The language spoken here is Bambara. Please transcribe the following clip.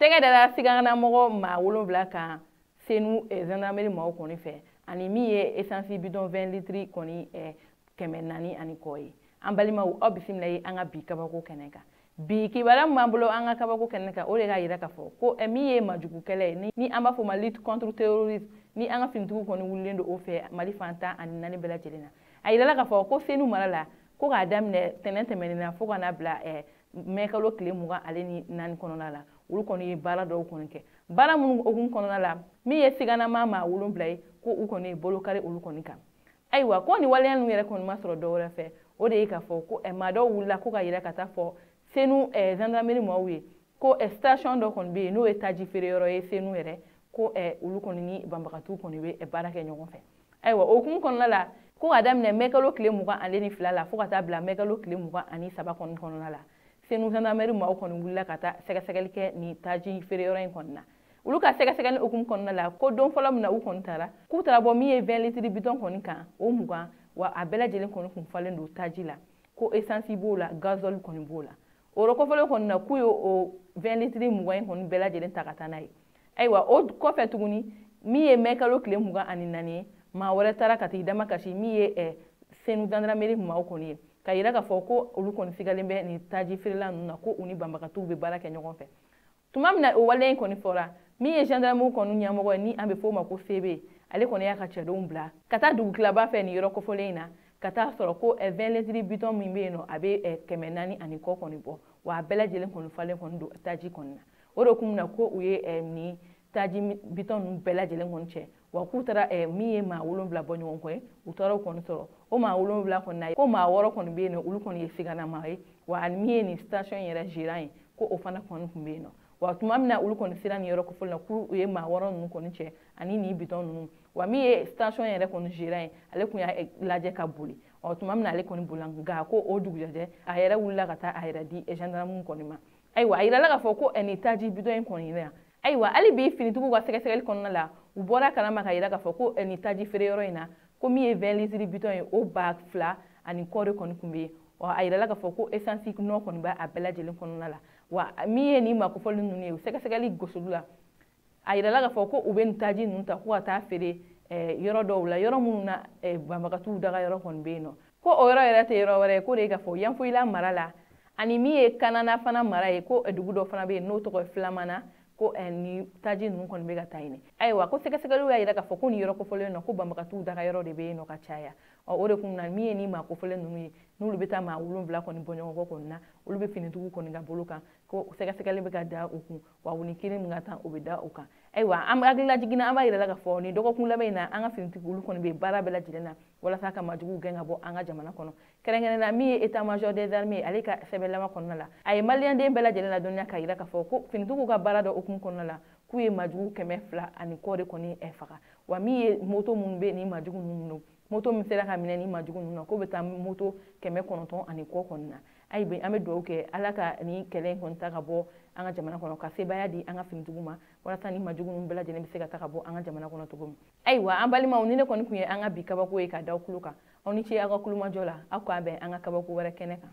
Tɛgɛ dara siganamɔgɔ maa 7 kan Senu gendarmerie maaw kɔni fɛ, ani min ye essence bidon 20 litres kɔni 400 ani kɔ ye. An balimaw, aw bisimila ye an ka bi kabako kɛnɛ kan. Bi kibaruya min b'an bolo an ka kabako kɛnɛ kan, o de k'a yira k'a fɔ ko min ye majugu kɛlɛ ye, ni an b'a fɔ o ma lutte contre terrorisme, ni an ka finitigiw kɔni wulilen don o fɛ Mali fan 14 bɛɛ lajɛlen na. A yirala k'a fɔ ko Senu mara la, ko k'a daminɛ tɛnɛn tɛmɛnen na fo ka n'a bila mɛ kalo tile 24 kɔnɔna la, olu kɔni ye baara dɔw kɔni kɛ. Baara minnu hukumu kɔnɔna la, min ye siganama maa 7 ye, ko u kɔni ye bolo kari olu kɔni kan. Ayiwa, ko nin waleya ninnu yɛrɛ kɔni ma sɔrɔ dɔwɛrɛ fɛ, o de ye k'a fɔ ko maa dɔw wulila ko ka yira ka taa fɔ Senu gendarmerie maaw ye ko station dɔ kɔni bɛ yen, n'o ye taji feere yɔrɔ ye Senu yɛrɛ, ko olu kɔni ni banbagatiw kɔni bɛ baara kɛ ɲɔgɔn fɛ. Ayiwa, o hukumu kɔnɔna la, ko k'a daminɛ mɛ kalo tile 22 la fo ka taa bila mɛ kalo tile 23 kɔni kɔnɔna la, Senu gendarmerie maaw kɔni wulila ka taa sɛgɛsɛgɛli kɛ nin taji feere yɔrɔ in kɔni na. Olu ka sɛgɛsɛgɛli hukumu kɔnɔna la, ko don fɔlɔ min na u kɔni taara, k'u taara bɔ min ye 20 litres bidon kɔni kan, o 20, wa a bɛɛ lajɛlen kɔni kun falen don taji la, ko essence b'o la, gasoil kɔni b'o la. O yɔrɔ kɔfɛlen kɔni na, k'u ye o 20 litres 20 in kɔni bɛɛ lajɛlen ta ka taa n'a ye. Ayiwa, o kɔfɛ tuguni, min ye mɛ kalo tile 24 ye, maa wɛrɛ taara ka t'i dama kasi min ye Senu gendarmerie maaw kɔni ye, ka yira k'a fɔ ko olu kɔni sigalen bɛ nin taji feerela ninnu na, ko u ni banbagatɔw bɛ baara kɛ ɲɔgɔn fɛ. Tuma min na o waleya in kɔni fɔra, min ye gendarmerie kɔni ɲɛmɔgɔ ye, ni an bɛ f'o ma ko CB, ale kɔni y'a ka cɛdenw bila ka taa dugutilaba fɛ nin yɔrɔ kofɔlen in na, ka taa sɔrɔ ko 20 litres bidon min bɛ yen nɔ, a bɛ 400 ani kɔ kɔni bɔ, wa a bɛɛ lajɛlen kɔni falen kɔni don taji kɔni na. O de kun na ko u ye nin taji bidon ninnu bɛɛ lajɛlen kɔni cɛ, wa k'u taara min ye maa 7 bɔ ɲɔgɔn kɔ ye, u taara o kɔni sɔrɔ. O maa 7 kɔni na, ko maa 6 kɔni bɛ yen nɔ, olu kɔni ye siganama ye, wa ani min ye nin station yɛrɛ gérant ye, ko o fana kɔni tun bɛ yen nɔ. Wa tuma min na olu kɔni sera nin yɔrɔ kofɔlen na, k'u ye maa 6 ninnu kɔni cɛ ani nin bidon ninnu, wa min ye station yɛrɛ kɔni gérant ye, ale tun y'a lajɛ ka boli. Ɔ tuma min na ale kɔni bolila, nka ko o dugujɛjɛ a yɛrɛ wulila ka taa a yɛrɛ di gendarme kɔni ma. Ayiwa, a yirala k'a fɔ ko nin taji bidon in kɔni yan. Ayiwa, hali bi finitigiw ka sɛgɛsɛgɛli kɔnɔna la, u bɔra kalama ka yira k'a fɔ ko nin taji feere yɔrɔ in na, ko min ye 20 litres bidon ye, o 2000 ani kɔ de kɔni tun bɛ yen. Ɔ a yirala k'a fɔ ko essence nɔ kɔni b'a bɛɛ lajɛlen kɔnɔna la. Wa min ye nin makofɔli ninnu ye, u sɛgɛsɛgɛli gosili la, a yirala k'a fɔ ko u bɛ nin taji ninnu ta ko ka taa feere yɔrɔ dɔw la, yɔrɔ minnu na banbagatɔw daga yɔrɔ kɔni bɛ yen nɔ. Ko o yɔrɔ yɛrɛ tɛ yɔrɔ wɛrɛ ye, k'o de ye k'a fɔ Yanfolila mara la, ani min ye Kanana fana mara ye, ko dugu dɔ fana bɛ yen n'o tɔgɔ ye Filamana, ko ni taji ninnu kɔni bɛ ka taa yen. Ayiwa, ko sɛgɛsɛgɛliw y'a yira k'a fɔ ko nin yɔrɔ kofɔlen nɔ, ko banbagatɔw daga yɔrɔ de bɛ yen nɔ ka caya. Ɔ o de kun na min ye nin maa kofɔlen ninnu ye, n'olu bɛ taa maa 7 kɔni bɔ ɲɔgɔn kɔ kɔni na, olu bɛ finitigiw kɔni ka bolo kan, ko sɛgɛsɛgɛli bɛ ka da u kun, wa u ni kiri min ka tan, o bɛ da u kan. Ayiwa, an hakili lajiginna, an b'a yira la k'a fɔ nin dɔgɔkun laban in na, an ka finitigiw olu kɔni bɛ baara bɛɛ lajɛlen na walasa ka majuguw gɛn ka bɔ an ka jamana kɔnɔ. Kɛrɛnkɛrɛnnenya la, min ye état major des armées, ale ka sɛbɛnlama kɔnɔna la, a ye maliyɛnden bɛɛ lajɛlen ladɔnniya k'a yira k'a fɔ ko finitigiw ka baara dɔ hukumu kɔnɔna la, k'u ye majugu 200 ani kɔ de kɔni faga. Wa min ye moto minnu bɛ nin majugu ninnu don, moto min sera ka minɛ ni majugu ninnu na, k'o bɛ taa moto 900 ani kɔ kɔni na. Ayi, an bɛ dugawu kɛ Ala ka nin kɛlɛ in kɔni ta ka bɔ an ka jamana kɔnɔ, ka sebaaya di an ka finitigiw ma, walasa ni majugu ninnu bɛɛ lajɛlen bɛ se ka ta ka bɔ an ka jamana kɔnɔ cogo min. Ayiwa, an balimaw, ni ne kɔni tun ye an ka bi kabako ye ka da aw tulo kan, aw ni ce aw ka kulomajɔ la, aw k'an bɛn an ka kabako wɛrɛ kɛnɛ kan.